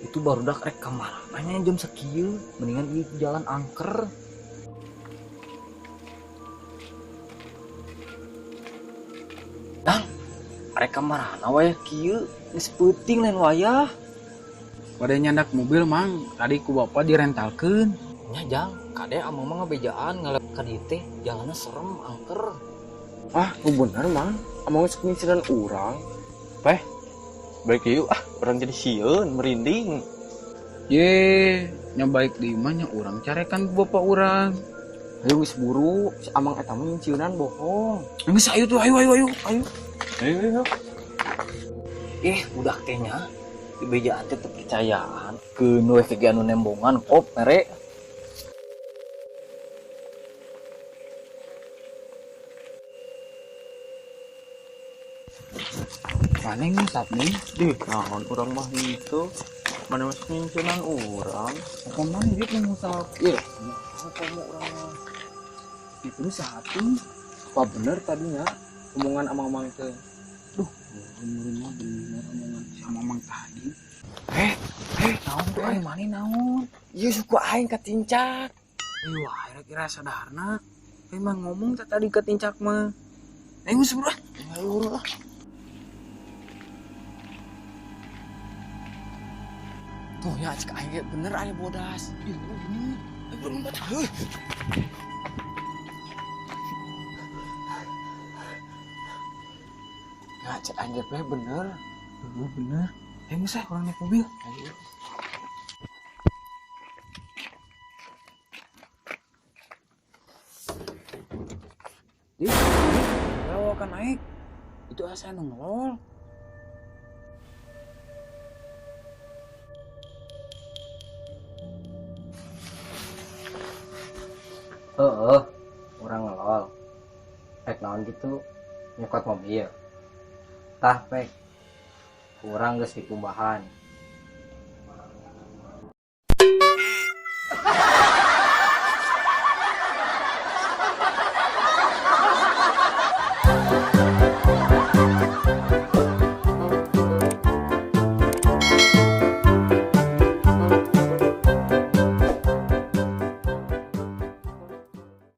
Itu barudak rek ka mana nya jam sakieu, mendingan ieu jalan angker. Dang, rek ka marana wayah kieu, geus peuting lain wayah. Bade nyandak mobil mang, tadi ku bapak direntalkeun. Nya jang, kade amang mah ngabejaan ngalep ka dieu teh, jalanna serem angker. Ah, ku bener mang, amang geus nyingsiran urang. Peh, balik yuk ah, urang jadi sieun merinding. Ye, nya balik di imah nya urang carekan ku bapak urang. Ayo geus buru, si amang eta mah nyingsieunan bohong. Geus ayo tuh, ayo ayo ayo ayo. Ayo ayo. Budak teh nya dibejaan teh teu percayaan. Keun we ke anu nembongan kop mere. Maneh ngusap nih? Dih, naon urang mah gitu. Mana masih nyingsieunan urang? Apa mana dia ngusap? Iya, apa mau urang mah? Itu satu. Apa bener tadinya omongan amang-amang teh? Duh, bener mah bener omongan si amang-amang tadi. Naon tuh aing mana naon? Iya suku aing katincak. Ih, wah, kira-kira sadarna. Emang ngomong teh tadi katincak mah. Geus bro. Ayo lah. Tuh ya cek aing ge bener aya bodas. Ih, bener. Ayo bro, lompat. Heuh. Ya cek aing ge bener. Heuh, bener. Ayo geus ah, urang naik mobil. Ayo. Ih, kalau akan naik itu asa nu ngelol. Heeh, urang ngelol. Rek naon gitu, nyokot mobil. Tah pek, urang geus dikumbahan.